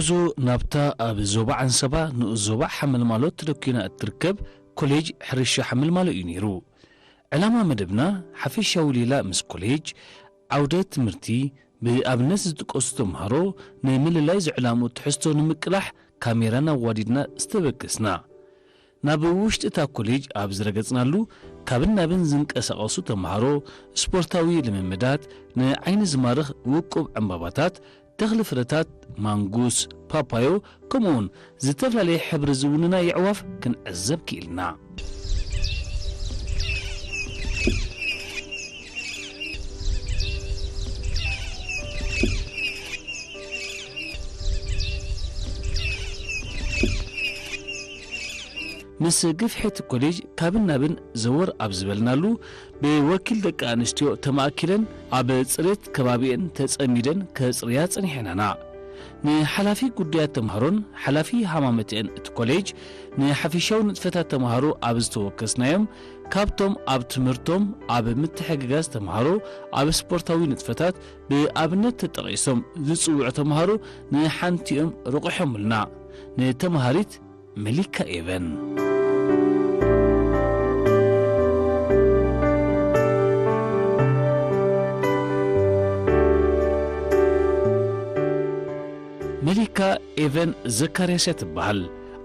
ጉዕዞ ናብታ ኣብ ዞባ ዓንሰባ ንኡስ ዞባ ሓመልማሎ ተደኲና እትርከብ ኮሌጅ ሕርሻ ሓመልማሎ እዩ ነይሩ። ዕላማ መደብና ሓፈሻዊ ሌላ ምስ ኮሌጅ፣ ዓውደ ትምህርቲ፣ ብኣብነት ዝጥቀሱ ተምሃሮ፣ ንምልላይ ዝዕላምኡ ትሕዝቶ ንምቅላሕ ካሜራና ኣዋዲድና ዝተበገስና። ናብ ውሽጢ እታ ኮሌጅ ኣብ ዝረገጽናሉ፣ ካብን ናብን ዝንቀሳቐሱ ተምሃሮ፣ ስፖርታዊ ልምምዳት፣ ንዓይኒ ዝማርኽ ውቁብ ዕምባባታት፣ ተኽሊ ፍረታት፣ ማንጉስ፣ ፓፓዮ፣ ከምኡውን ዝተፈላለየ ሕብሪ ዝውንና የዕዋፍ ክንዕዘብ ክኢልና። ምስ ግፍሒ እቲ ኮሌጅ ካብን ናብን ዘወር ኣብ ዝበልናሉ፣ ብወኪል ደቂ ኣንስትዮ ተማእኪለን ኣብ ጽሬት ከባቢኤን ተጸሚደን ከጽርያ ጸኒሐናና። ንሓላፊ ጉዳያት ተምሃሮን ሓላፊ ሃማመተኤን እቲ ኮሌጅ፣ ንሓፊሻዊ ንጥፈታት ተምሃሮ ኣብ ዝተወከስናዮም፣ ካብቶም ኣብ ትምህርቶም ኣብ ምትሕግጋዝ ተምሃሮ ኣብ ስፖርታዊ ንጥፈታት ብኣብነት ተጠቒሶም ዝጽውዑ ተምሃሮ ንሓንቲኦም ረቑሖምልና። ንተምሃሪት መሊካ ኤቨን። መሊካ ኤቨን ዘካርያስ እያ ትበሃል።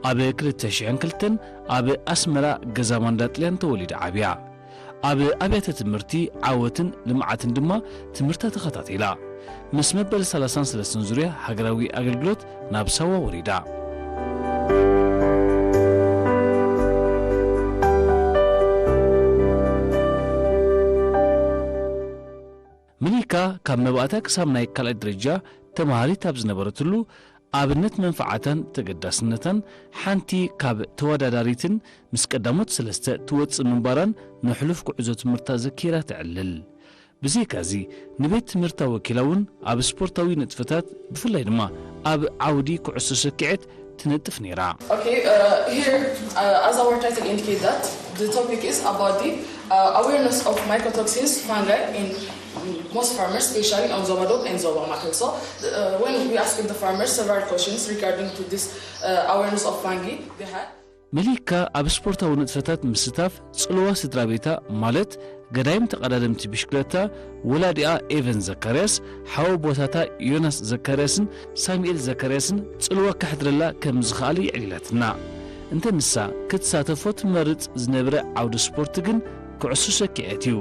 ኣብ ክልተ ሽሕን ክልተን ኣብ ኣስመራ ገዛ ማንዳ ጥልያን ተወሊዳ ዓብያ። ኣብ ኣብያተ ትምህርቲ ዓወትን ልምዓትን ድማ ትምህርታ ተኸታቲላ። ምስ መበል ሰላሳን ሰለስተን ዙርያ ሃገራዊ ኣገልግሎት ናብ ሳዋ ወሪዳ። መሊካ ካብ መባእታ ክሳብ ናይ ካልኣይ ደረጃ ተማሃሪት ኣብ ዝነበረትሉ፣ ኣብነት መንፍዓታን ተገዳስነታን ሓንቲ ካብ ተወዳዳሪትን ምስ ቀዳሞት ሰለስተ ትወጽእ ምንባራን ንሕሉፍ ጉዕዞ ትምህርታ ዘኪራ ተዕልል። ብዘይካዚ፣ ንቤት ትምህርታ ወኪላ እውን ኣብ ስፖርታዊ ንጥፈታት፣ ብፍላይ ድማ ኣብ ዓውዲ ኩዕሶ ሰኪዐት ትነጥፍ ነይራ። Okay, uh, here, uh, as our title indicate that the topic is about the uh, awareness of mycotoxins, fungi in most farmers, especially on Zoba Dok and Zoba Makel. So, uh, when we asked the farmers several questions regarding to this uh, awareness of fungi, they had መሊካ ኣብ ስፖርታዊ ንጥፈታት ምስታፍ ጽልዋ ስድራ ቤታ፣ ማለት ገዳይም ተቐዳደምቲ ብሽክለታ፣ ወላዲኣ ኤቨን ዘካርያስ፣ ሓወቦታታ ዮናስ ዘካርያስን ሳሙኤል ዘካርያስን ጽልዋ ከሕድረላ ከም ዝኸኣለ የዕሊላትና። እንተ ንሳ ክትሳተፎ ትመርጽ ዝነበረ ዓውዲ ስፖርት ግን ኩዕሶ ሰኪዐት እዩ።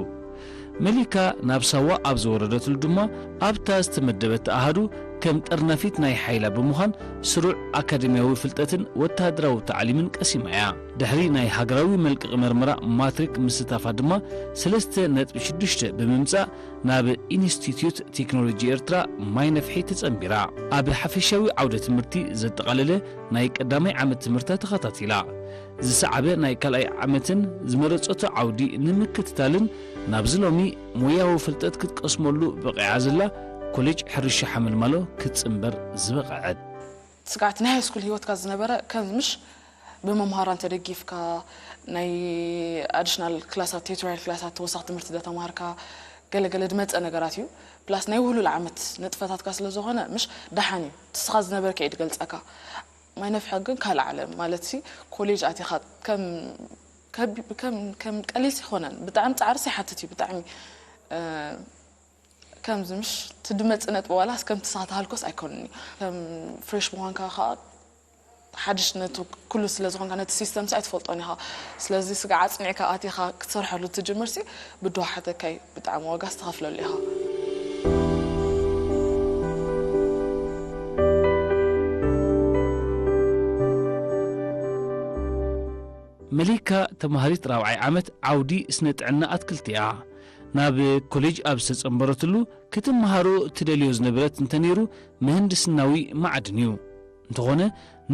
መሊካ ናብ ሳዋ ኣብ ዝወረደትሉ ድማ ኣብታ ዝተመደበት ኣሃዱ ከም ጠርናፊት ናይ ሓይላ ብምዃን ስሩዕ ኣካደምያዊ ፍልጠትን ወተሃደራዊ ታዕሊምን ቀሲማ እያ። ድሕሪ ናይ ሃገራዊ መልቀቒ መርመራ ማትሪክ ምስታፋ ድማ ሰለስተ ነጥቢ ሽዱሽተ ብምምጻእ ናብ ኢንስቲትዩት ቴክኖሎጂ ኤርትራ ማይ ነፍሒ ተጸንቢራ። ኣብ ሓፈሻዊ ዓውደ ትምህርቲ ዘጠቓለለ ናይ ቀዳማይ ዓመት ትምህርታ ተኸታቲላ። ዝሰዓበ ናይ ካልኣይ ዓመትን ዝመረጸቶ ዓውዲ ንምክትታልን ናብዚ ሎሚ ሞያዊ ፍልጠት ክትቀስመሉ በቒዓ ዘላ ኮሌጅ ሕርሻ ሓመልማሎ ክትጽንበር ዝበቕዐት። ስጋዕቲ ናይ ሃይስኩል ህይወትካ ዝነበረ ከም ምሽ ብመምሃራን ተደጊፍካ ናይ ኣዲሽናል ክላሳት፣ ቲዩቶሪያል ክላሳት፣ ተወሳኺ ትምህርቲ ዳተማሃርካ ገለገለ ድመጸ ነገራት እዩ። ፕላስ ናይ ውህሉል ዓመት ንጥፈታትካ ስለ ዝኾነ ምሽ ደሓን እዩ። ትስኻ ዝነበርካ እዩ ድገልጸካ። ማይ ነፍሒ ግን ካልእ ዓለም ማለት ሲ ኮሌጅ ኣቲኻ ከም ከቢ- ከም ከም ቀሊል ኣይኮነን። ብጣዕሚ ጻዕሪ ይሓትት እዩ። ብጣዕሚ እ፣ ከምዚ ምሽ ትድመጽ ነጥቢ ዋላስ ከም ትሳተሃልኮስ ኣይኮንኒ። ከም ፍሬሽ ምዃንካ ከዓ ሓድሽ ነቲ ኩሉ ስለ ዝኾንካ ነቲ ሲስተም ሲ ኣይትፈልጦን ኢኻ። ስለዚ ስጋ ኣጽኒዕካ ኣቲኻ ክትሰርሐሉ ትጅምር ሲ ብድሆ ሓተካይ ብጣዕሚ ዋጋ ዝተኸፍለሉ ኢኻ። መሊካ ተማሃሪት ራብዓይ ዓመት ዓውዲ ስነ ጥዕና ኣትክልቲ እያ። ናብ ኮሌጅ ኣብ ዝተጸንበረትሉ ክትመሃሮ ትደልዮ ዝነበረት እንተነይሩ ምህንድስናዊ ማዕድን እዩ። እንተኾነ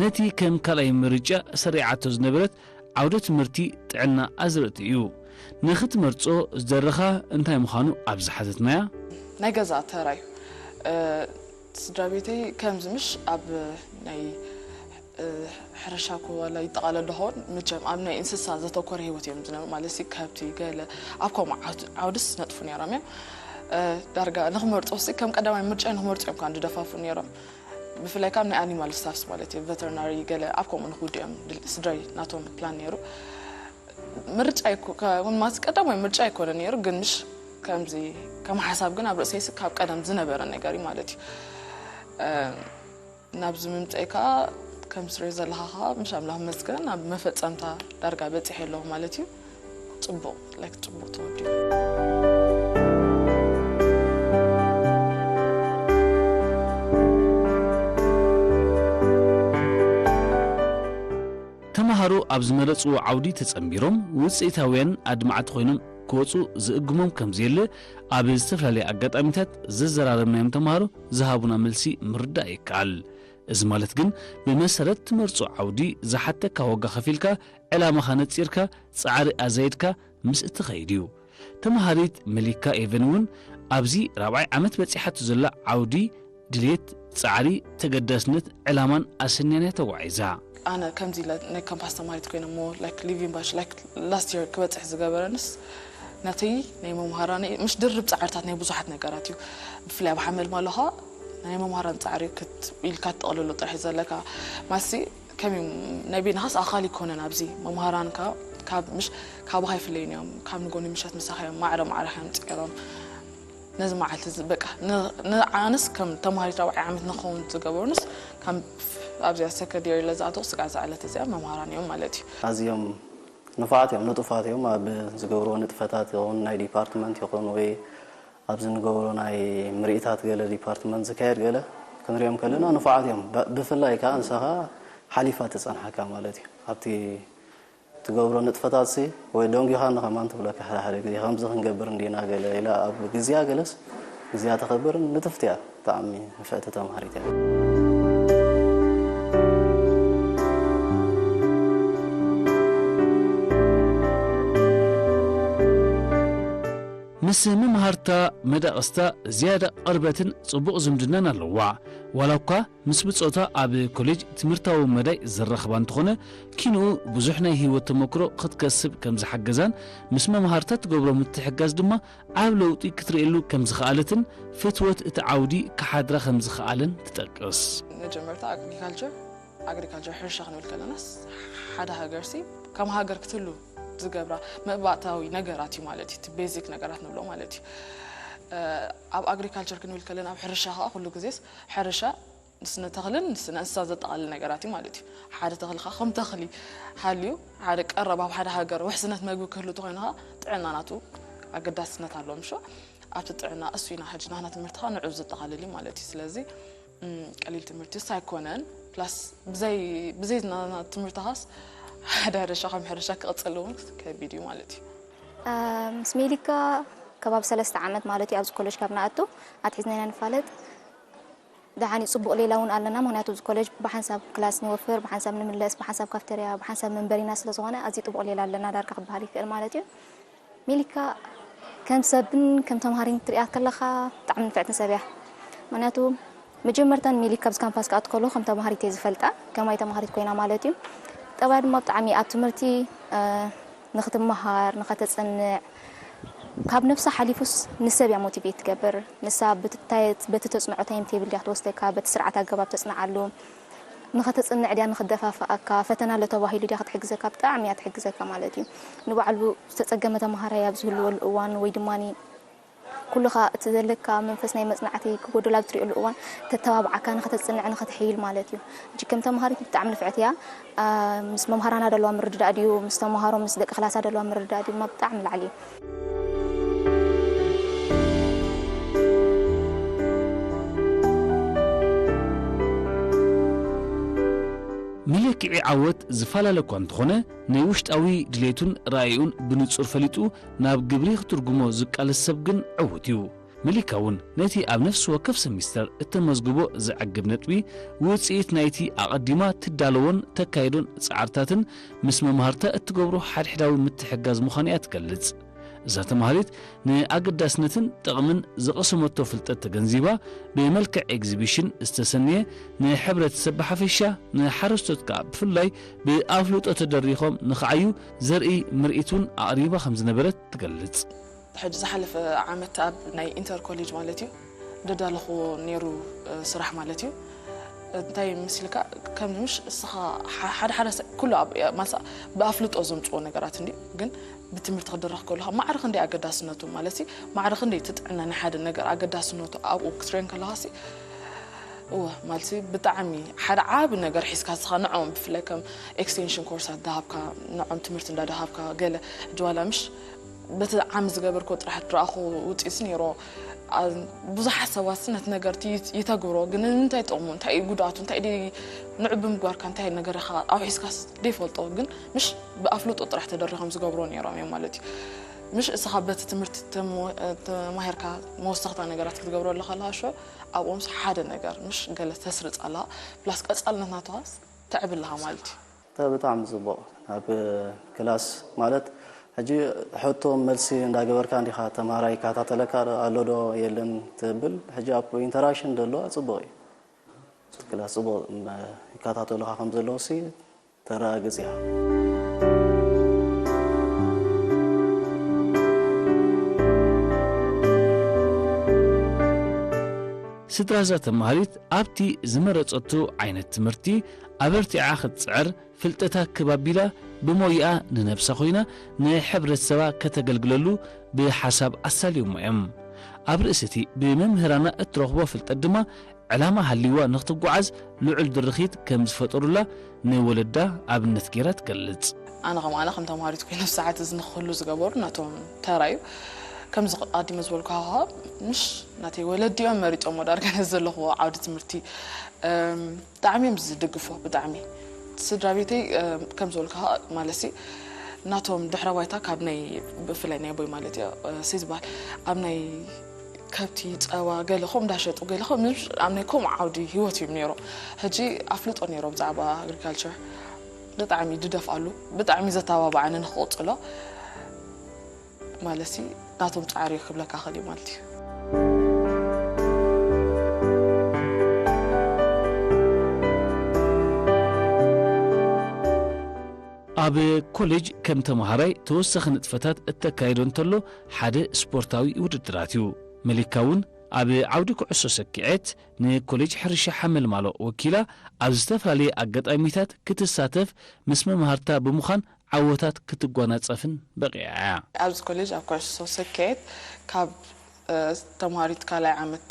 ነቲ ከም ካልኣይ ምርጫ ሰሪዓቶ ዝነበረት ዓውደ ትምህርቲ ጥዕና ኣዝርእቲ እዩ። ንኽትመርጾ ዝደረኻ እንታይ ምዃኑ ኣብ ዝሓተትናያ፣ ናይ ገዛ ተራዩ ስድራ ቤተይ ከምዚ ምሽ ኣብ ናይ ሕርሻ ኮላ ይጠቓለል ዶ ኸውን? መቸም ኣብ ናይ እንስሳ ዘተኮረ ህይወት እዮም ዝነብሩ ማለት ሲ ከብቲ ገለ ኣብ ከምኡ ዓውድስ ነጥፉ ነይሮም እዮም። ዳርጋ ንኽመርጾ ሲ ከም ቀዳማይ ምርጫ ንኽመርጾ እዮም ከዓ ዝደፋፉ ነይሮም። ብፍላይ ካብ ናይ ኣኒማል ስታፍስ ማለት እዩ፣ ቨተርናሪ ገለ ኣብ ከምኡ ንኽውድኦም ድል-፣ ስድራይ ናቶም ፕላን ነይሩ። ምርጫ ኣይኮ-፣ ከ-፣ ማለት ቀዳማይ ምርጫ ኣይኮነ ነይሩ፣ ግን ምሽ ከምዚ ከም ሓሳብ ግን ኣብ ርእሰይስ ካብ ቀደም ዝነበረ ነገር እዩ ማለት እዩ። እ፣ ናብዚ ምምፀይ ከዓ ከም ስሬ ዘለኻ ከዓ ምሽ ኣምላኽ መስገን ኣብ መፈፀምታ ዳርጋ በፂሐ ኣለኹ ማለት እዩ። ጽቡቕ፣ ላይክ ጽቡቕ ተወዲኡ። ተምሃሮ ኣብ ዝመረጽዎ ዓውዲ ተጸንቢሮም ውጽኢታውያን ኣድማዕቲ ኮይኖም ክወጹ ዝእግሞም ከም ዘየለ ኣብ ዝተፈላለየ ኣጋጣሚታት ዘዘራረብናዮም ተምሃሮ ዝሃቡና መልሲ ምርዳእ ይከኣል። እዚ ማለት ግን ብመሰረት ትመርጾ ዓውዲ ዝሓተካ ዋጋ ከፊልካ ዕላማኻ ነጺርካ ጻዕሪ ኣዛይድካ ምስ እትኸይድ እዩ። ተምሃሪት መሊካ ኤቨን እውን ኣብዚ ራብዓይ ዓመት በጺሓቶ ዘላ ዓውዲ ድሌት፣ ጻዕሪ፣ ተገዳስነት፣ ዕላማን ኣሰንያንያ ተጓዒዛ። ኣነ ከምዚ ኢለ ናይ ካምፓስ ተማሃሪት ኮይነ እሞ ላይክ ሊቪንግ ባሽ ላይክ ላስት የር ክበጽሕ ዝገበረንስ ነቲ ናይ መምሃራነይ ምሽ ድርብ ጻዕርታት ናይ ብዙሓት ነገራት እዩ። ብፍላይ ኣብ ሓመል ማለኻ ናይ መምሃራን ጻዕሪ ክት-፣ ኢልካ ትጠቕልሎ ጥራሕ እዩ ዘለካ። ማሲ ከም እዩ ናይ ቤናኻስ ኣኻል ይኮነን ኣብዚ መምሃራንካ ካብ ምሽ ካባኻ ይፍለዩን እዮም። ካብ ንጎኒ ምሸት ምሳኻ እዮም ማዕረ ማዕረኻ እዮም ጸይሮም። ነዚ መዓልቲ እዚ በቃ ን-፣ ንዓነስ ከም ተማሃሪት ራብዓይ ዓመት ንኸውን ዝገበሩንስ ካብ ኣብዚኣ ሰከንድ የር ኢለ ዝኣተኹ ስጋዕ እዛ ዕለት እዚኣ መምሃራን እዮም ማለት እዩ። ኣዝዮም ንፉዓት እዮም፣ ንጡፋት እዮም። ኣብ ዝገብርዎ ንጥፈታት ይኹን ናይ ዲፓርትመንት ይኹን ወይ ኣብዚ ንገብሮ ናይ ምርኢታት ገለ ዲፓርትመንት ዝካየድ ገለ ክንሪኦም ከለና ንፉዓት እዮም። ብ-፣ ብፍላይ ከኣ ንስኻ ሓሊፋ ትጸንሓካ ማለት እዩ። ኣብቲ ትገብሮ ንጥፈታትሲ ወይ ደንጒኻኒ ከማን ትብለካ ሓደ ሓደ ግዜ፣ ከምዚ ክንገብር እንዲና ገለ ኢላ ኣብ ግዜኣ ገለስ ግዜኣ ተኸብርን ንጥፍቲ እያ። ብጣዕሚ ንፍዕቲ ተምሃሪት እያ። ምስ መምሃርታ መዳቕስታ ዝያዳ ቅርበትን ጽቡቕ ዝምድናን ኣለዋ። ዋላ እኳ ምስ ብጾታ ኣብ ኮሌጅ ትምህርታዊ መዳይ ዝራኸባ እንተኾነ፣ ኪንኡ ብዙሕ ናይ ህይወት ተመክሮ ክትከስብ ከም ዝሓገዛን፣ ምስ መምሃርታ ትገብሮ ምትሕጋዝ ድማ ዓብ ለውጢ ክትርእየሉ ከም ዝኸኣለትን፣ ፍትወት እቲ ዓውዲ ክሓድራ ከም ዝኸኣለን ትጠቅስ። መጀመርታ ኣግሪካልቸር፣ ኣግሪካልቸር ሕርሻ ክንብል ከለናስ፣ ሓደ ሃገርሲ ከም ሃገር ክትህሉ ዝገብራ መባእታዊ ነገራት እዩ ማለት እዩ። እቲ ቤዚክ ነገራት ንብሎ ማለት እዩ። እ፣ ኣብ ኣግሪካልቸር ክንብል ከለና፣ ኣብ ሕርሻ ኸኣ ኩሉ ግዜስ ሕርሻ ንስነ ተኽልን ንስነ እንስሳ ዘጠቓልል ነገራት እዩ ማለት እዩ። ሓደ ተኽሊ ኸኣ ከም ተኽሊ ሃልዩ፣ ሓደ ቀረብ ኣብ ሓደ ሃገር ውሕስነት መግቢ ክህሉ ተኾይኑ ኸኣ ጥዕና ናቱ ኣገዳስነት ኣለዎ ምሾ። ኣብቲ ጥዕና እሱ ኢና ሕጂ ናህና ትምህርቲ ኸኣ ንዑ ዘጠቓልል እዩ ማለት እዩ። ስለዚ፣ እም፣ ቀሊል ትምህርቲስ ኣይኮነን። ፕላስ ብዘይ፣ ብዘይ ናና ትምህርቲ ኻስ ሓደ ሕርሻ ከም ሕርሻ ክቕጽል እውን ከቢድ እዩ ማለት እዩ። እ፣ ምስ ሜሊካ ከባቢ ሰለስተ ዓመት ማለት እዩ ኣብዚ ኮሌጅ ካብ ንኣቱ ኣትሒዝና ኢና ንፋለጥ። ደሓን እዩ፣ ጽቡቕ ሌላ እውን ኣለና። ምኽንያቱ ኣብዚ ኮሌጅ ብሓንሳብ ክላስ ንወፍር፣ ብሓንሳብ ንምለስ፣ ብሓንሳብ ካፍተርያ፣ ብሓንሳብ መንበሪና ስለ ዝኾነ ኣዝዩ ጥቡቕ ሌላ ኣለና ዳርጋ ክበሃል ይክእል ማለት እዩ። ሜሊካ ከም ሰብን ከም ተምሃሪን ክትሪኣ ከለኻ ብጣዕሚ ንፍዕቲ ሰብ እያ። ምኽንያቱ መጀመርታ ንሜሊካ ኣብዚ ካምፓስ ክኣቱ ከለኹ ከም ተምሃሪት እየ ዝፈልጣ፣ ከማይ ተምሃሪት ኮይና ማለት እዩ። ጠባያ ድማ ብጣዕሚ ኣብ ትምህርቲ፣ እ፣ ንኽትመሃር፣ ንኸተጽንዕ፣ ካብ ነብሳ ሓሊፉስ ንሰብ እያ ሞቲቬት ትገብር። ንሳ በቲ ታይ-፣ በቲ ተጽንዖ ታይም ቴብል ድያ ክትወስደካ፣ በቲ ስርዓት ኣገባብ ተጽንዓሉ። ንኸተጽንዕ ድያ ንኽደፋፍኣካ፣ ፈተና ኣሎ ተባሂሉ ድያ ክትሕግዘካ፣ ብጣዕሚ እያ ትሕግዘካ ማለት እዩ። ንባዕሉ ዝተጸገመ ተምሃራይ ኣብ ዝህልወሉ እዋን ወይ ድማ ኩልኻ እቲ ዘለካ መንፈስ ናይ መጽናዕቲ ክጎድል ኣብ ትሪእሉ እዋን ተተባብዓካ፣ ንኸተጽንዕ ንኸትሕይል ማለት እዩ። ሕጂ ከም ተምሃሪት ብጣዕሚ ንፍዕቲ እያ። ኣ፣ ምስ መምሃራና ደለዋ ምርድዳእ ድዩ፣ ምስ ተምሃሮ፣ ምስ ደቂ ክላሳ ደለዋ ምርድዳእ ድዩ፣ ድማ ብጣዕሚ ላዕሊ እዩ። መለክዒ ዓወት ዝፈላለ እኳ እንተኾነ፣ ናይ ውሽጣዊ ድሌቱን ራእዩን ብንጹር ፈሊጡ ናብ ግብሪ ክትርጉሞ ዝቃለስ ሰብ ግን ዕዉት እዩ። መሊካ እውን ነቲ ኣብ ነፍሲ ወከፍ ሰሚስተር እተመዝግቦ ዘዕግብ ነጥቢ ውጽኢት ናይቲ ኣቐዲማ ትዳለዎን ተካይዶን ጻዕርታትን ምስ መማህርታ እትገብሮ ሓድሕዳዊ ምትሕጋዝ ምዃኑ እያ ትገልጽ። እዛ ተማሃሪት ንኣገዳስነትን ጥቕምን ዝቐሰመቶ ፍልጠት ተገንዚባ፣ ብመልክዕ ኤግዚቢሽን ዝተሰነየ ንሕብረተሰብ ብሓፈሻ ንሓረስቶት ከኣ ብፍላይ ብኣፍልጦ ተደሪኾም ንኽዓዩ ዘርኢ ምርኢት እውን ኣቕሪባ ከም ዝነበረት ትገልጽ። ሕጂ ዝሓለፈ ዓመት ኣብ ናይ ኢንተር ኮሌጅ ማለት እዩ ደዳለኹዎ ነይሩ፣ እ፣ ስራሕ ማለት እዩ። እንታይ ምስ ኢልካ፣ ከም ምሽ እስኻ ሓ-፣ ሓደ ሓደ ሰብ ኩሉ ኣብ፣ ማሳ ብኣፍልጦ ዘምጽዎ ነገራት እንዲ፣ ግን ብትምህርቲ ክድረኽ ከለኻ ማዕረ ክንደይ ኣገዳስነቱ፣ ማለት ሲ ማዕረ ክንደይ እቲ ጥዕና ናይ ሓደ ነገር ኣገዳስነቱ ኣብኡ ክትሪኦ ከለኻ ሲ፣ እወ፣ ማለት ሲ ብጣዕሚ ሓደ ዓቢ ነገር ሒዝካ እስኻ ንዕኦም፣ ብፍላይ ከም ኤክስቴንሽን ኮርሳት ዝሃብካ፣ ንዕኦም ትምህርቲ እንዳደሃብካ ገለ፣ ሕጂ ዋላ ምሽ በቲ ዓሚ ዝገበርኮ ጥራሕ ዝረኣኹ ውጽኢትስ ነይሮ። ኣ-፣ ብዙሓት ሰባት ነቲ ነገር እቲ ይት-፣ ይተግብሮ፣ ግን እንታይ ጥቕሙ፣ እንታይ እዩ ጉድኣቱ፣ እንታይ ድዩ ንዑ ብምግባርካ እንታይ ነገር ኢኻ ኣውሒስካስ ዘይፈልጦ፣ ግን ምሽ ብኣፍልጦ ጥራሕ ተደሪኾም ዝገብሮ ነይሮም እዮም ማለት እዩ። ምሽ እስኻ በቲ ትምህርቲ ተሞ-፣ ተማሂርካ መወሰኽታ ነገራት ክትገብረሉ ከለኻ፣ ሾ ኣብኦምስ ሓደ ነገር ምሽ ገለ ተስርጽ ኣላ፣ ፕላስ ቀጻልነት ናትኻስ ተዕቢ ኣለኻ ማለት እዩ። እታ ብጣዕሚ ጽቡቕ። ኣብ ክላስ ማለት፣ ሕጂ ሕቶ መልሲ እንዳገበርካ እንዲኻ፣ ተማሃራይ ይከታተለካ ኣሎ ዶ የለን ትብል። ሕጂ ኣብ ኢንተራክሽን ደሎ ጽቡቕ እዩ። ክላስ ጽቡቕ እም-፣ ይከታተሉኻ ከም ዘለዉ ሲ ተረጋግጽ ኢኻ። ስድራ እዛ ተማሃሪት ኣብቲ ዝመረጸቱ ዓይነት ትምህርቲ ኣበርቲዓ ክትጽዕር፣ ፍልጠታ ክብ ኣቢላ ብሞይኣ ንነብሳ ኮይና ንሕብረተሰባ ከተገልግለሉ ብሓሳብ ኣሳልዮሞ እዮም። ኣብ ርእሲ እቲ ብመምህራና እትረኽቦ ፍልጠት ድማ ዕላማ ሃልይዋ ንኽትጓዓዝ ልዑል ድርኺት ከም ዝፈጠሩላ ንወለዳ ኣብነት ገይራ ትገልጽ። ኣነ ከም ኣነ ከም ተማሃሪት ኮይነ ኣብ ሰዓት እዚ ንኽህሉ ዝገበሩ ናቶም ተራ እዩ። ከምዚ ኣዲመ ዝበልኩ ሃዋሃ ምሽ ናተይ ወለዲ እዮም መሪጾሞ ዳርጋ ነዚ ዘለኹዎ ዓውዲ ትምህርቲ። እም፣ ብጣዕሚ እዮም ዝድግፎ፣ ብጣዕሚ። ስድራ ቤተይ፣ እም፣ ከም ዝበልኩ ሃ-፣ ማለትሲ ናቶም ድሕረ ባይታ ካብ ናይ፣ ብፍላይ ናይ ኣቦይ ማለት እዩ፣ እ፣ ሲ ዝበሃል ኣብ ናይ ከብቲ፣ ጸባ፣ ገለ ከምኡ እንዳሸጡ፣ ገለ ከምኡ ኣብ ናይ ከምኡ ዓውዲ ህይወት እዮም ነይሮም። ሕጂ ኣፍልጦ ነይሮም ብዛዕባ ኣግሪካልቸር። ብጣዕሚ ድደፍኣሉ፣ ብጣዕሚ ዘተባብዓኒ ንኽቕጽሎ። ማለትሲ ናቶም ጻዕሪ ክብለካ ክእል እዩ ማለት እዩ። ኣብ ኮሌጅ ከም ተመሃራይ ተወሳኺ ንጥፈታት እተካይዶ እንተሎ ሓደ ስፖርታዊ ውድድራት እዩ። መሊካ እውን ኣብ ዓውዲ ኩዕሶ ሰኪዔት ንኮሌጅ ሕርሻ ሓመልማሎ ወኪላ ኣብ ዝተፈላለየ ኣጋጣሚታት ክትሳተፍ ምስ መምሃርታ ብምዃን ዓወታት ክትጓናጸፍን በቒዓ እያ። ኣብዚ ኮሌጅ ኣብ ኩዕሶ ሰኪዔት ካብ፣ እ፣ ተምሃሪት ካልኣይ ዓመት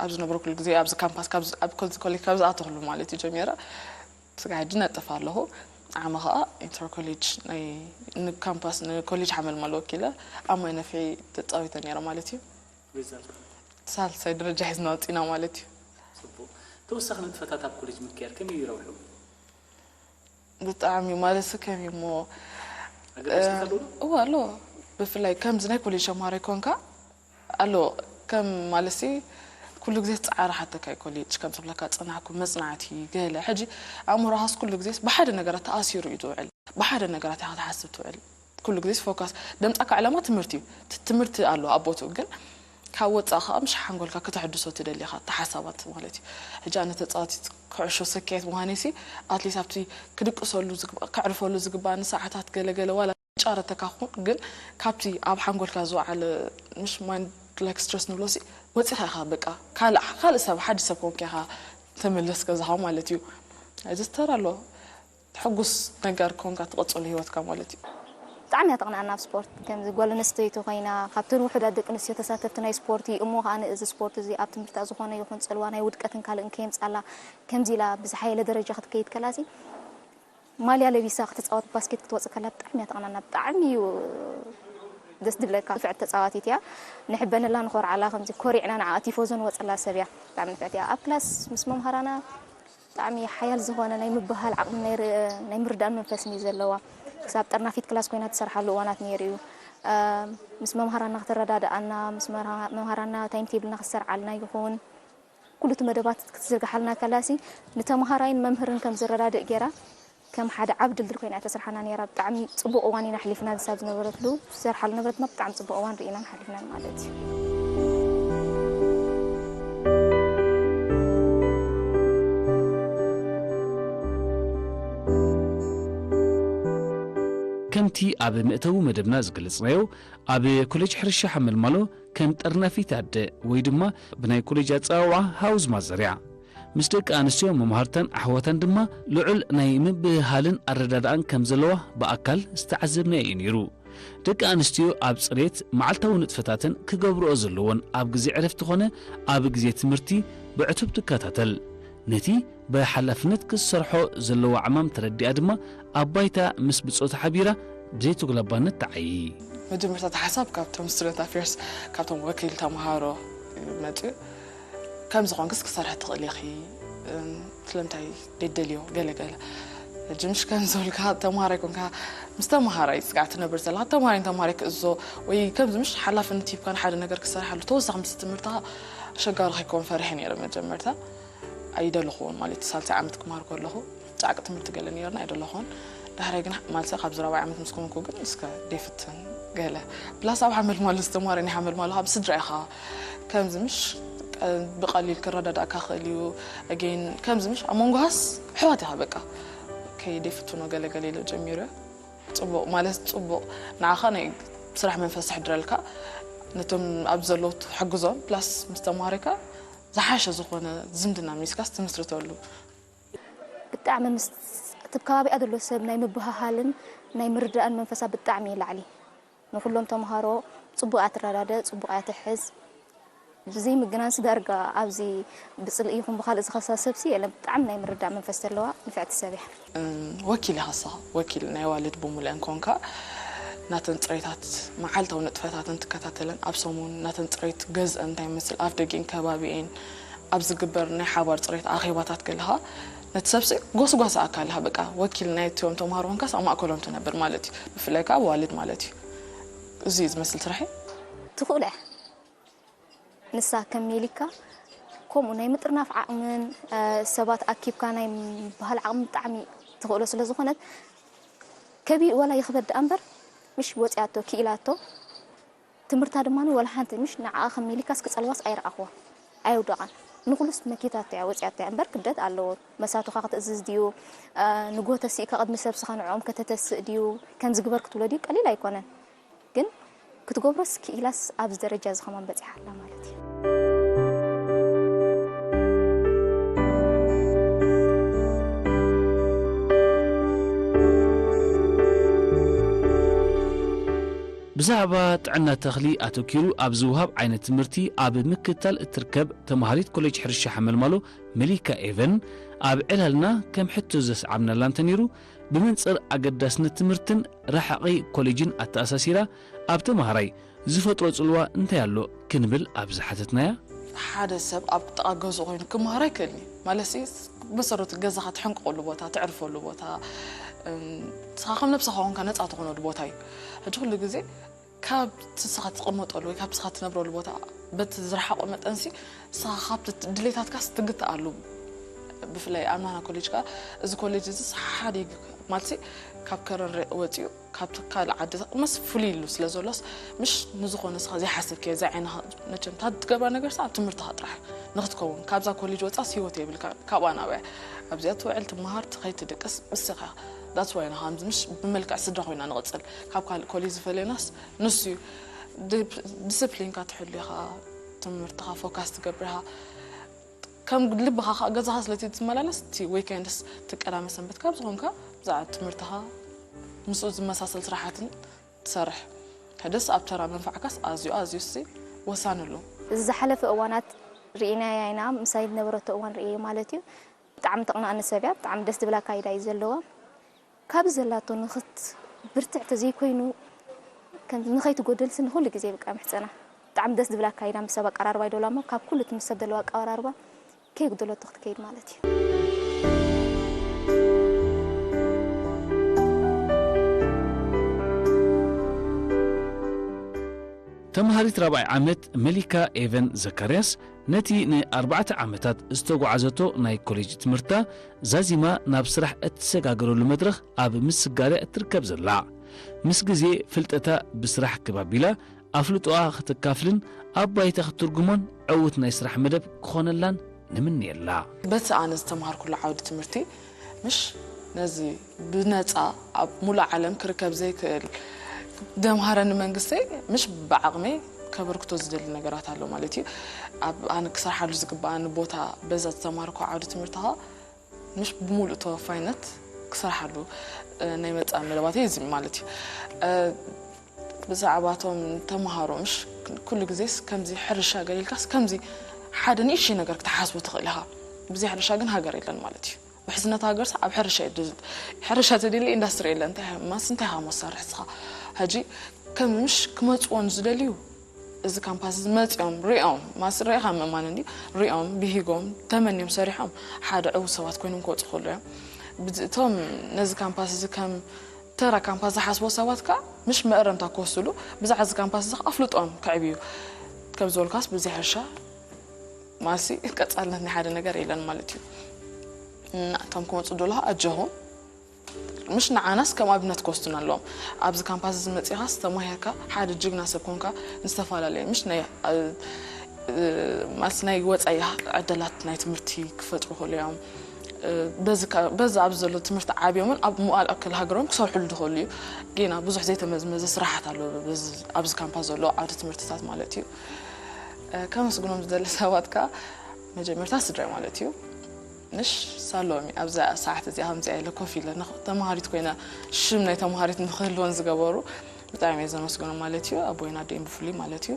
ኣብ ዝነበርኩሉ ግዜ ኣብዚ ካምፓስ ካብ ዝ-፣ ኣብ ኮ-፣ ኮሌጅ ካብ ዝኣተኹሉ ማለት እዩ ጀሚረ ስጋዕ ሕጂ ነጥፍ ኣለኹ። ዓመ ኸኣ ኢንተር ኮሌጅ ናይ ንካምፓስ ንኮሌጅ ሓመልማሎ ወኪለ ኣብ ማይ ነፍሒ ተጻዊተ ነይረ ማለት እዩ። ሪዛልት? ሳልሳይ ደረጃ ሒዝና ወጺና ማለት እዩ። ጽቡቕ። ተወሳኺ ንጥፈታት ኣብ ኮሌጅ ምክያድ ከመይ እዩ ረብሑ? ብጣዕሚ ማለት ከመይ እሞ፣ ኣገዳስነት ኣለዎ ዶ? እወ ኣሎ። ብፍላይ ከምዚ ናይ ኮሌጅ ተምሃራይ ኮንካ ኣሎ። ከም ማለትሲ ኩሉ ግዜ ትጻዓር ሓተካ እዩ ኮሌጅ ከም ዝብለካ ጽናሕኩም መጽናዕቲ ገለ። ሕጂ ኣእምሮኻስ ኩሉ ግዜስ ብሓደ ነገራት ተኣሲሩ እዩ ዝውዕል። ብሓደ ነገራት ኢኻ ክትሓስብ ትውዕል። ኩሉ ግዜስ ፎካስ ደምጻካ ዕላማ ትምህርቲ እዩ። ት-፣ ትምህርቲ ኣሎ ኣብ ቦትኡ፣ ግን ካብ ወጻእ ከኣ ምሽ ሓንጎልካ ከተሐድሶ ትደሊ ኢኻ፣ እታ ሓሳባት ማለት እዩ። ሕጂ ኣነ ተጻዋቲት ኩዕሾ ሰኪዔት ምዃነይሲ፣ ኣትሊስት ኣብቲ ክድቅሰሉ ዝግባ-፣ ከዕርፈሉ ዝግባኣኒ ሰዓታት ገለ ገለ ዋላ ጫረተካ ኹን፣ ግን ካብቲ ኣብ ሓንጎልካ ዝወዓለ ምሽ ማይንድ ላይክ ስትረስ ንብሎሲ ወጺኻ ኢኻ በቃ ካልእ፣ ካልእ ሰብ፣ ሓዲ ሰብ ኮንካ ኢኻ ተመለስ ገዛኻ ማለት እዩ። እዚ ተራ ኣሎ። ሕጉስ ነገር ኮንካ ትቕጽሎ ህይወትካ ማለት እዩ። ብጣዕሚ እያ ተቕንኣና ኣብ ስፖርት። ከምዚ ጓል ኣንስተይቲ ኮይና፣ ካብተን ውሑዳት ደቂ ኣንስትዮ ተሳተፍቲ ናይ ስፖርት እዩ። እሞ ከኣ እዚ ስፖርት እዚ ኣብ ትምህርታ ዝኾነ ይኹን ጽልዋ ናይ ውድቀትን ካልእን ከየምጻላ፣ ከምዚ ኢላ ብዝሓየለ ደረጃ ክትከይድ ከላሲ፣ ማልያ ለቢሳ ክትጻወት ባስኬት ክትወጽእ ከላ ብጣዕሚ እያ ተቕንኣና። ብጣዕሚ እዩ ደስ ዝብለካ። ንፍዕቲ ተጻዋቲት እያ። ንሕበነላ፣ ንኾርዓላ፣ ከምዚ ኮሪዕና ንዓኣ ቲፎዞ ንወጸላ ሰብ እያ። ብጣዕሚ ንፍዕቲ እያ። ኣብ ክላስ ምስ መምሃራና ብጣዕሚ ሓያል ዝኾነ ናይ ምብህሃል ዓቕሚ፣ ናይ ር-፣ ናይ ምርዳእን መንፈስን እዩ ዘለዋ። ክሳብ ጠርናፊት ክላስ ኮይና ትሰርሓሉ እዋናት ነይሩ እዩ። እ፣ ምስ መምሃራና ክትረዳድኣና፣ ምስ መርሃ-፣ መምሃራና ታይም ቴብልና ክትሰርዓልና ይኹን፣ ኩሉ እቲ መደባት ክትዝርግሓልና ከላሲ፣ ንተምሃራይን መምህርን ከም ዝረዳድእ ገይራ፣ ከም ሓደ ዓቢ ድልድል ኮይና እያ ተስርሓና ነይራ። ብጣዕሚ ጽቡቕ እዋን ኢና ኣሕሊፍና፣ ንሳ ዝነበረትሉ፣ ትሰርሓሉ ነበረት ድማ ብጣዕሚ ጽቡቕ እዋን ርኢናን ሓሊፍናን ማለት እዩ። ከምቲ ኣብ መእተዊ መደብና ዝገለጽናዮ፣ ኣብ ኮሌጅ ሕርሻ ሓመልማሎ ከም ጠርናፊት ኣደ ወይ ድማ ብናይ ኮሌጅ ኣጸዋውዓ ሃውዝ ማዘር እያ። ምስ ደቂ ኣንስትዮ መማህርታን ኣሕዋታን ድማ ልዑል ናይ ምብህሃልን ኣረዳድኣን ከም ዘለዋ ብኣካል ዝተዓዘብናዮ እዩ ነይሩ። ደቂ ኣንስትዮ ኣብ ጽሬት፣ መዓልታዊ ንጥፈታተን ክገብርኦ ዘለወን ኣብ ግዜ ዕረፍቲ ኾነ ኣብ ግዜ ትምህርቲ ብዕቱብ ትከታተል። ነቲ ብሓላፍነት ክትሰርሖ ዘለዋ ዕማም ተረዲኣ ድማ ኣብ ባይታ ምስ ብጾታ ሓቢራ ብዘይተጉላባነት ትዓዪ። መጀመርታ እቲ ሓሳብ ካብቶም ስቱደንት ኣፌርስ፣ ካብቶም ወኪል ተምሃሮ መፅዩ። ከም ዝኾንክስ ክሰርሒ ትኽእሊ ኢኺ፣ እም፣ ስለምንታይ ደደልዮ ገለ ገለ። ሕጂ ምሽ ከም ዝበልካ ተምሃራይ ኮንካ ምስ ተምሃራይ ስጋዕ ትነብር ዘለኻ፣ ተምሃራይ ንተምሃራይ ክእዞ ወይ ከምዚ ምሽ ሓላፍነት ሂብካ ንሓደ ነገር ክሰርሓሉ ተወሳኺ ምስ ትምህርትኻ ኣሸጋሪ ከይከውን ፈሪሐ ነይረ መጀመርታ። ኣይደለኹዎን ማለት እዩ። ሳልሳይ ዓመት ክመሃር ከለኹ ጻዕቂ ትምህርቲ ገለ ነይርና ኣይደለኹን። ዳሕራይ ግን ማለት ካብ ዝራባይ ዓመት ምስ ኮንኩ ግን እስከ ደይፍትን ገለ። ፕላስ ኣብ ሓመልማሎ ዝተማረ ናይ ሓመልማሎ ካብ ስድራ ኢኻ። ከምዚ ምሽ ቀ-፣ ብቐሊል ክረዳዳእካ ክእል እዩ። ኣጌን ከምዚ ምሽ ኣብ መንጎ ሃስ ኣሕዋት ኢኻ በቃ። ከይደይፍትኖ ገለ ገለ ኢለ ጀሚሩ። ጽቡቕ ማለት ጽቡቕ ንዓኻ ናይ ስራሕ መንፈስ ይሕድረልካ። ነቶም ኣብ ዘለዉ ትሕግዞም ፕላስ ምስ ተማሪካ ዝሓሸ ዝኾነ ዝምድና ሚስካስ ትምስርተሉ። ብጣዕሚ ምስ እቲ ከባቢኣ ዘሎ ሰብ ናይ ምብህሃልን ናይ ምርዳእን መንፈሳ ብጣዕሚ እዩ ላዕሊ። ንኹሎም ተምሃሮ ጽቡቕ እያ ትረዳደ፣ ጽቡቕ እያ ትሕዝ። ብዘይ ምግናንስ ዳርጋ ኣብዚ ብጽልኢ ይኹን ብኻልእ ዝኸሳ ሰብሲ የለን። ብጣዕሚ ናይ ምርዳእ መንፈስ ዘለዋ ንፍዕቲ ሰብ እያ። እም፣ ወኪል ኢኻ ንስኻ፣ ወኪል ናይ ዋልድ ብምሉአን ኮንካ ናተን ጽሬታት መዓልታዊ ንጥፈታተን ትከታተለን፣ ኣብ ሰሙን ናተን ጽሬት ገዝአን እንታይ ይመስል፣ ኣፍ ደጊእን ከባቢኤን ኣብ ዝግበር ናይ ሓባር ጽሬት ኣኼባታት ገለኻ ነቲ ሰብሲ ጎስጓሲ ኣካል ኢኻ፣ በቃ ወኪል ናይቶም ተምሃሮ ኮንካስ ኣብ ማእከሎም ትነብር ማለት እዩ። ብፍላይ ከኣ ዋልድ ማለት እዩ። እዚ እዩ ዝመስል ስራሐይ። ትኽእሎ እያ። ንሳ ከም ሜሊካ ከምኡ ናይ ምጥርናፍ ዓቕምን፣ እ፣ ሰባት ኣኪብካ ናይ ምብሃል ዓቕሚ ብጣዕሚ ትኽእሎ ስለ ዝኾነት፣ ከቢድ ዋላ ይኽበድ ደኣ እምበር፣ ምሽ ወጺኣቶ፣ ክኢላቶ፣ ትምህርታ ድማ ወላ ሓንቲ ምሽ ንዓኣ ከም ሜሊካስ ክጸልዋስ ኣይረኣኽዋ፣ ኣየውደቓን። ንኹሉስ መኪታቶ እያ፣ ወጺኣቶ እያ እምበር ክብደት ኣለዎ። መሳቱኻ ክትእዝዝ ድዩ፣ እ፣ ንግሆ ተሲእካ ቅድሚ ሰብስኻ ንዕኦም ከተተስእ ድዩ፣ ከምዚ ግበር ክትብሎ ድዩ፣ ቀሊል ኣይኮነን። ግን ክትገብሮስ ክኢላስ ኣብዚ ደረጃ እዚ ከማን በጺሓ ኣላ ማለት እዩ። ብዛዕባ ጥዕና ተኽሊ ኣተኲሩ ኣብ ዝወሃብ ዓይነት ትምህርቲ ኣብ ምክትታል እትርከብ ተምሃሪት ኮሌጅ ሕርሻ ሓመልማሎ መሊካ ኤቨን፣ ኣብ ዕላልና ከም ሕቶ ዘስዓብናላ እንተነይሩ፣ ብመንጽር ኣገዳስነት ትምህርትን ረሓቒ ኮሌጅን ኣተኣሳሲራ ኣብ ተምሃራይ ዝፈጥሮ ጽልዋ እንታይ ኣሎ ክንብል ኣብ ዝሓተትናያ፣ ሓደ ሰብ ኣብ ጥቓ ገዝኡ ኮይኑ ክመሃር ኣይክእልን እዩ። ማለትሲ፣ ብመሰረቱ ገዛኻ ትሕንቅቐሉ ቦታ፣ ተዕርፈሉ ቦታ፣ እም፣ ንስኻ ከም ነብስኻ ኮንካ ነጻ ትኾነሉ ቦታ እዩ። ሕጂ ኩሉ ግዜ ካብቲ ንስኻ ትቕመጠሉ ወይ ካብቲ ንስኻ ትነብረሉ ቦታ በቲ ዝረሓቖ መጠንሲ፣ ንስኻ ካብቲ ድሌታትካስ ትግትኣሉ። ብፍላይ ኣብ ናህና ኮሌጅ ከኣ፣ እዚ ኮሌጅ እዚስ ሓዲግ፣ ማለትሲ፣ ካብ ከረን ረ-፣ ወጺኡ፣ ካብቲ ካልእ ዓዲ ምስ ፍሉይ ኢሉ ስለ ዘሎስ፣ ምሽ ንዝኾነ ንስኻ ዘይሓሰብክዮ፣ ዘይዓይንኻ፣ መቸም፣ እታ ትገብራ ነገር፣ ኣብ ትምህርትኻ ጥራሕ ንኽትከውን፣ ካብዛ ኮሌጅ ወጻስ ህይወት የብልካን፣ ካብኣ ናብኣ እያ። ኣብዚኣ ትውዕል፣ ትመሃር፣ ትኸይድ፣ ትድቅስ፣ ንስኻ። That's why ኢና ከምዚ ምሽ ብመልክዕ ስድራ ኮይና ንቕጽል። ካብ ካልእ ኮሌጅ ዝፈልየናስ ንሱ እዩ። ዲ-፣ ዲስፕሊንካ ትሕሉ ኢኻ፣ ትምህርትኻ ፎካስ ትገብር ኢኻ። ከም ልብኻ ኸኣ ገዛኻ ስለ ትመላለስ፣ እቲ ዊኬንድስ፣ እቲ ቀዳመ ሰንበት ካብ ዝኾንካ፣ ብዛዕባ ትምህርትኻ ምስኡ ዝመሳሰል ስራሓትን ትሰርሕ። ከደስ ኣብ ተራ መንፋዕካስ ኣዝዩ፣ ኣዝዩሲ ወሳኒ ኣሎ። እዚ ዝሓለፈ እዋናት ርኢናያ ኢና፣ ምሳይ ዝነበረቶ እዋን ርእየ ማለት እዩ። ብጣዕሚ ተቕንኣኒ ሰብ እያ፣ ብጣዕሚ ደስ ዝብል ኣካይዳ እዩ ዘለዋ። ካብዚ ዘላቶ ንኽት-፣ ብርትዕ ተዘይኮይኑ፣ ከም ንኸይትጎድልሲ ንኹሉ ግዜ በቃ ምሕጸና። ብጣዕሚ ደስ ዝብል ኣካይዳ ምስ ሰብ ኣቀራርባ ይደውላ እሞ፣ ካብ ኩሉ እቲ ምስ ሰብ ዘለዎ ኣቀራርባ ከይጉደለቶ ክትከይድ ማለት እዩ። ተምሃሪት ራብዓይ ዓመት መሊካ ኤቨን ዘካርያስ ነቲ ንኣርባዕተ ዓመታት ዝተጓዓዘቶ ናይ ኮሌጅ ትምህርታ ዛዚማ ናብ ስራሕ እትሰጋገረሉ መድረኽ ኣብ ምስጋርያ እትርከብ ዘላ። ምስ ግዜ ፍልጠታ ብስራሕ ክብ ኣቢላ ኣፍልጦኣ ክተካፍልን ኣብ ባይታ ክትትርጉሞን ዕዉት ናይ ስራሕ መደብ ክኾነላን ንምንየላ። በቲ ኣነ ዝተምሃርኩሉ ዓውዲ ትምህርቲ፣ ምሽ ነዚ ብነጻ ኣብ ሙሉእ ዓለም ክርከብ ዘይክእል ደምሃረኒ መንግስተይ፣ ምሽ ብዓቕመይ ከበርክቶ ዝደሊ ነገራት ኣሎ ማለት እዩ። ኣብ ኣነ ክሰርሓሉ ዝግባኣኒ ቦታ በዛ ዝተማርኮ ዓውዲ ትምህርቲ ኸዓ ምሽ ብምሉእ ተወፋይነት ክሰርሓሉ ናይ መጻኢ መደባተይ እዚ ማለት እዩ። ብዛዕባቶም ተምሃሮ ምሽ ኩሉ ግዜስ ከምዚ ሕርሻ ገሊልካስ ከምዚ ሓደ ንእሽተይ ነገር ክትሓስቦ ትኽእል ኢኻ። ብዘይ ሕርሻ ግን ሃገር የለን ማለት እዩ። ውሕስነት ሃገርስ ኣብ ሕርሻ እዩ። ሕርሻ ተደሊ ኢንዳስትሪ የለን። እንታይ ማስ እንታይ ሃሞ ሰርሕ ስኻ ሕጂ ከም ምሽ ክመጽዎን ዝደልዩ እዚ ካምፓስ እዚ መጺኦም ሪኦም ማስ ሪኢኻ ምእማን እንዲ ሪኦም ብሂጎም ተመንዮም ሰሪሖም ሓደ ዕው ሰባት ኮይኖም ክወፁ ከሉ እዮም። እቶም ነዚ ካምፓስ እዚ ከም ተራ ካምፓስ ዝሓስቦ ሰባት ከዓ ምሽ መእረምታ ክወስሉ ብዛዕባ እዚ ካምፓስ እዚ ከዓ ኣፍልጦም ከዕብዩ ከም ዝበልካስ ብዘይ ሕርሻ ማሲ ቀጻልነት ናይ ሓደ ነገር የለን ማለት እዩ። እና እቶም ክመፁ ደሎ ኣጀኹም ምሽ ንዓናስ ከም ኣብነት ክወስዱና ኣለዎም። ኣብዚ ካምፓስ እዚ መፂኻስ ተማሂርካ ሓደ ጅግና ሰብ ኮንካ ንዝተፈላለየ ምሽ ናይ ማለት ናይ ወፃኢ ዕድላት ናይ ትምህርቲ ክፈጥሩ ክእሉ እዮም። በዚ ኣብዚ ዘሎ ትምህርቲ ዓብዮምን ኣብ መዋእለ ክፍለ ሃገሮም ክሰርሕሉ ዝኽእሉ እዩ። ጌና ብዙሕ ዘይተመዝመዘ ስራሓት ኣሎ ኣብዚ ካምፓስ ዘሎ ዓውዲ ትምህርትታት ማለት እዩ። ከመስግኖም ዝደሊ ሰባት ከዓ መጀመርታ ስድራይ ማለት እዩ። ንሽ ሳሎም ኣብዚ ሰዓት እዚኣ ከምዚኣ ኢለ ኮፍ ኢለ ተማሃሪት ኮይነ ሽም ናይ ተማሃሪት ንክህልወን ዝገበሩ ብጣዕሚ እየ ዘመስግኖም ማለት እዩ። ኣቦይን ኣደይን ብፍሉይ ማለት እዩ።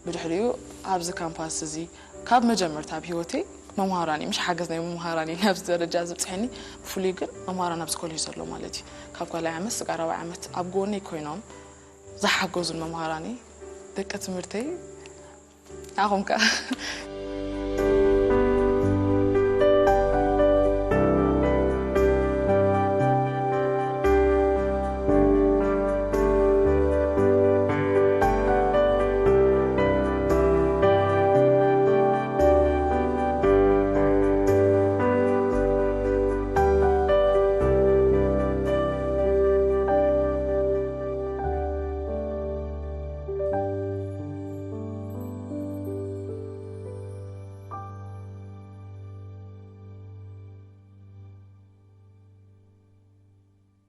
ብድሕሪኡ ኣብዚ ካምፓስ እዚ ካብ መጀመርታ ኣብ ሂወተይ መምሃራን እዩ ምሽ ሓገዝ ናይ መምሃራን እዩ ናብዚ ደረጃ ዘብፅሐኒ። ብፍሉይ ግን መምሃራን ኣብዚ ኮሌጅ ዘሎ ማለት እዩ ካብ ካልኣይ ዓመት ስጋብ ራብዓይ ዓመት ኣብ ጎነይ ኮይኖም ዝሓገዙን መምሃራን እዩ ደቂ ትምህርተይ ኣኹም ከ